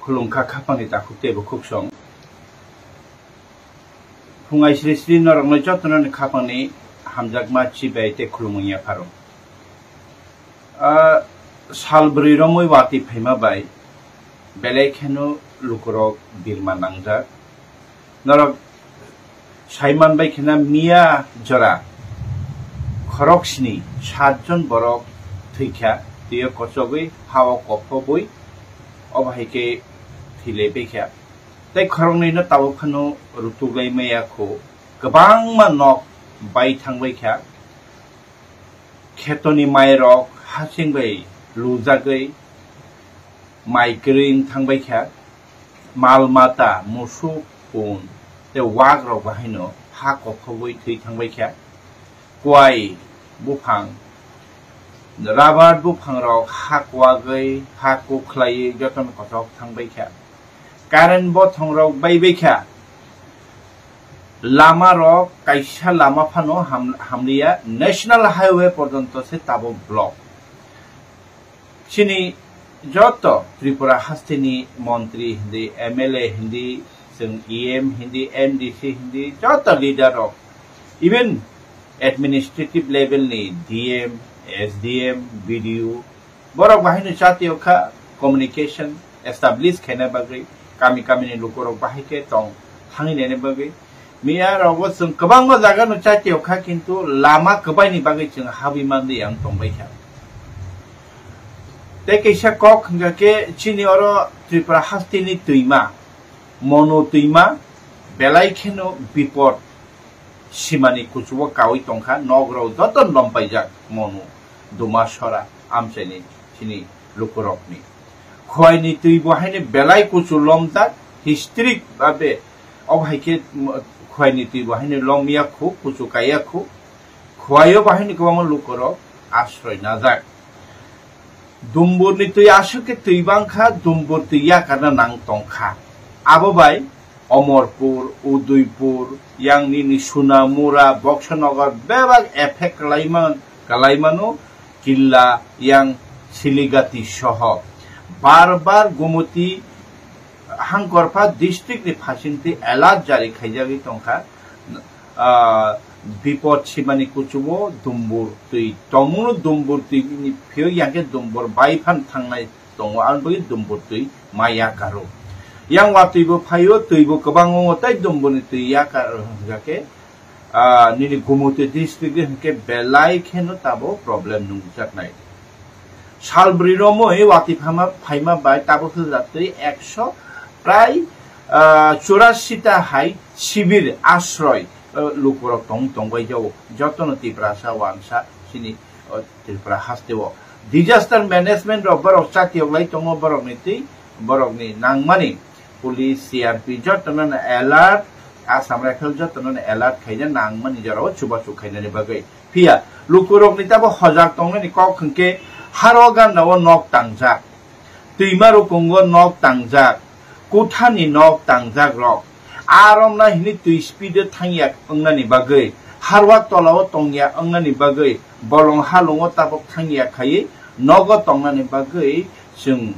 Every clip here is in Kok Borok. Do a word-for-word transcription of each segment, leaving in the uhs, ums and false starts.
Khulumkha khapangni takhuk tei bukhuk song. Phungai sri sri norokno jotono ni khapangni hamjakma chibai tei khulumung yapharo. Ah, sal bwrwi romwi watwi phaima bai belai kheno lukurok birma nangjak. Norok saiman bai khena miya jora khorok sini satjon borok thwikha, twiyo kochogwi hao kophobwi obo hai khe thwilai baikha. Tei khoroknwino tabuk phano rutuklai maya kho, kwbangma nok bai thangbaikha. Khetoni mairok hasing bai lujagwi mai kwrwi wng thangbaikha. Mal mata, musuk, pun tei wakrok bahaino ha kokhogwi thwi thangbaikha. Kwai buphang, rabar buphangrok ha kwagwi, ha kuk khlaiwi jotono kochok thangbaikha. Current bothongrok baibaikha. Lamarok kaisa lama phano ham-, hamliya, National Highway porjonto se tabuk block. Chini joto Tripura hasteni montri hindi, M L A hindi, chwng E M hindi, M D C hindi, joto leader rok, even administrative level ni D M, S D M, B D O, borok bahaino chatio kha, communication establish khaina bagwi, kami kami ni lukurok bahai khe tong thangwi naina bagwi. Miya rogo chwng kwbangma jaga no chatio kha, kintu lama kwbai ni bagwi chwng habwi mandi ang tongbai kha. Tei kaisa kok hwnkha khe chini oro Tripura hasteni twima, Monu twima, belai kheno bipot simani kuchugo kaui tongkha, nogrok joto lompaijak Monu, Dumasora, amchaini chini lukurokni. Khwaini twi bo haino belai kuchu lomjak, history babe, obo hai khe, mm, Khwaini twi bo haino lomya khu, kuchu kaiya khu, Khwaio bo haino kwbangma lukurok asroi najak. Dumburni twi aswk khe twi bangkha, Dumbur twi yakarna nang tongkha. Abo bai Omorpur, Udaipur, yang nini Sonamura, Boksanagar bebak effect kwlaiman-, kwlaimano, Killa, yang Siligati soho. Bar bar Gumoti Hangkorpha district ni phasingtwi alert jari khaijagwi tongkha. Ah, bipot simani kuchugo Dumbur twi tongmungno, Dumbur twi ni phiyok yang khe Dumbur bai phan thangnai tongo, ang bagwi Dumbur twi ma yakaro. Yang watwi bo phaio, twi bo kwbang wngo, tei Dumburni twi yakar hwnkha khe, ah, nini Gumoti district hwnkhe belai kheno tabo problem nungjaknai. Sal bwrwi romwi watwi phama-, phaima bai tabuk hwlwk twi ekso prai, ah, churasi ta hai sibir asroi, ah, lukurok tong, tongbai jago. Jotono Tiprasa wansa chini, ah, Tripura hasteo. Disaster management rok borok chatiyok lai tongo, borokni twi, borokni nangmani police, C R P jotono alert, Assam Rifle jotono alert khaina nangmani jorao chubachu khainani bagwi. Phiya lukurokni tabo hojak tongnani kok hwnkhe haro gandao nok tangjak, twima rukungo nok tangjak, kuthani nok tangjak rok. Aromna hini twi speed o thangya wngnani bagwi, harwa tolao tongya wngnani bagwi, bolong halongo tabok thangya khaiwi nogo tongnani bagwi chwng,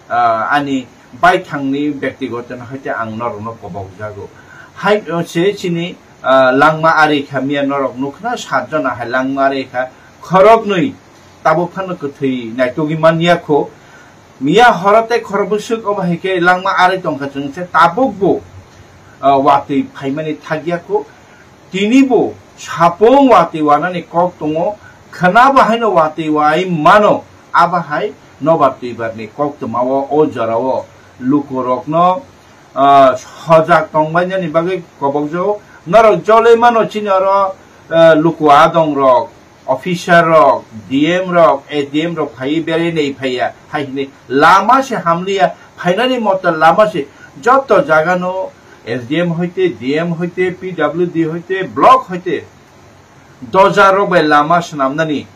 ah, ani baithangni byaktigoto no hai khe ang norokno kobokjago. Hai, o, se chini, ah, langma ari kha miya norok nukha na, satjona hai langma ari kha, khoroknwi tabuk phano kwthwi naitugwi man ya kho. Miya horo tei khorok bwswk obo hai khe langma ari tongkha chwng se tabuk bo, ah, watwi phaimani thak ya kho. Tini bo sapung watwi wanani kok tongo, khwna bo haino watwi wai mano, abo hai nobar twibarni koktwmao o jorao lukurokno, ah, hojak tongbainani bagwi kobokjago. Norok joloi mano chini oro, ah, luku adongrok, officer rok, D M rok, S D M rok phaiwi berai nai phaiya, hai hwnwi lama se hamliya, phainani moto lama se joto jagano S D M hoite, D M hoite, P W D hoite, block hoite, doja rok bai lama swnamnani,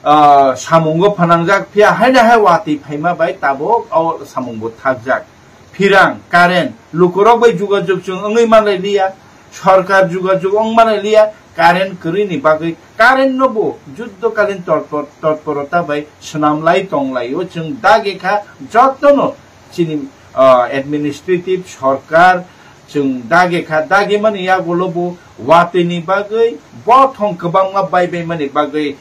ah, samungo phanangjak, phiya haino hai watwi phaima bai tabuk o samungo thakjak. Phirang, current, lukurok bai jugajug chwng wngwi manlai liya, sorkar jugajug wng manlai liya, current kwrwini bagwi, current no bo juddokalin torpor-, torporota bai swnamlai tonglaio chwng dagi kha jotono chini, ah, administrative sorkar chwng dagi kha, dagi mani yagulo bo watwi ni bagwi bothong kwbangma bai bai mani bagwi,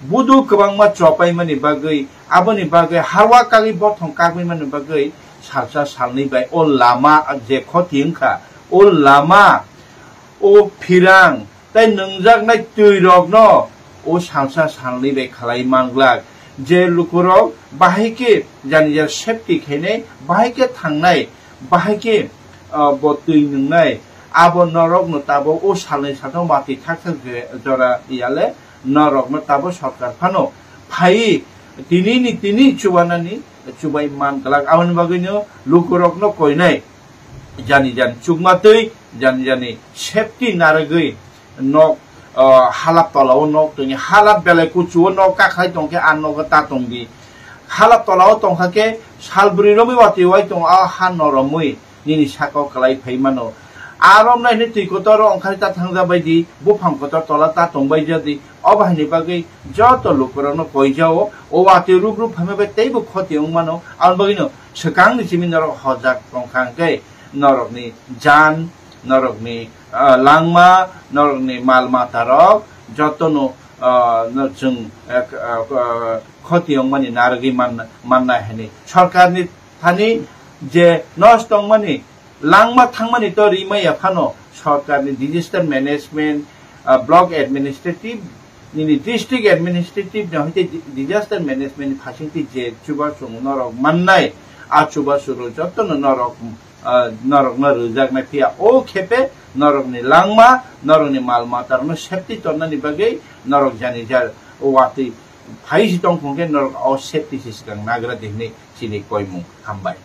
budu kwbangma chopai mani bagwi, aboni bagwi harwa kagwi bothong kagwi mani bagwi salsa salnwi bai o lama je khoti wngkha, o lama, o phirang tei nwngjaknai twi rokno o salsa salnwi bai khalai manglak, je lukurok bahai khe jani jar safety khainai, bahai khe thangnai, bahai khe, ah, bo twi nwngnai, abo norokno tabuk o salnwi sathang watwi thak thak je-, jora yale norokno tabuk sorkar phano phai tini ni tini chubanani chubai man glak. Aboni bagwino lukurokno koinai jani jani chukma twi, jani jani safety narwgwi nok, ah, halap tola o nok tongwi, halap belai kuchu o nok kakhai tongkhe a nogo ta tongdi. Halap tola o tongkha khe sal bwrwi romwi watwi wai tongo, a ha noromwi nini saka o kwlai phai mano. A romnai hwnwi twi kotor o ongkhai ta thangja bai di, buphang kotor tola ta tongbai ja di. O bahai ni bagwi joto lukurokno koijao, o watwi rup rup phaima bai teibo khoti wng mano. Aboni bagwino swkangni simi norok hojak tongkha hwnkhe norokni jan, norokni, ah, langma, norokni mal matarok jotono, ah, no chwng, ah, ah, ah, khoti wngmani narwgwi man-, mannai hwnwi. Sorkarni thani je nosto wngmani langma thangmani to rimaya phano sorkarni disaster management, ah, block administrative, nini district administrative ni hoite di-, disaster management ni phasingtwi je chubachu norok mannai, a chubachu rok jotono norok, ah, norokno rwjaknai phiya o khepe norokni langma, norokni mal matarokno safety tonnani bagwi norok jani jar o watwi phai si tong phung khe norok o safety se swkang nagra di hwnwi chini koimung. Hambai.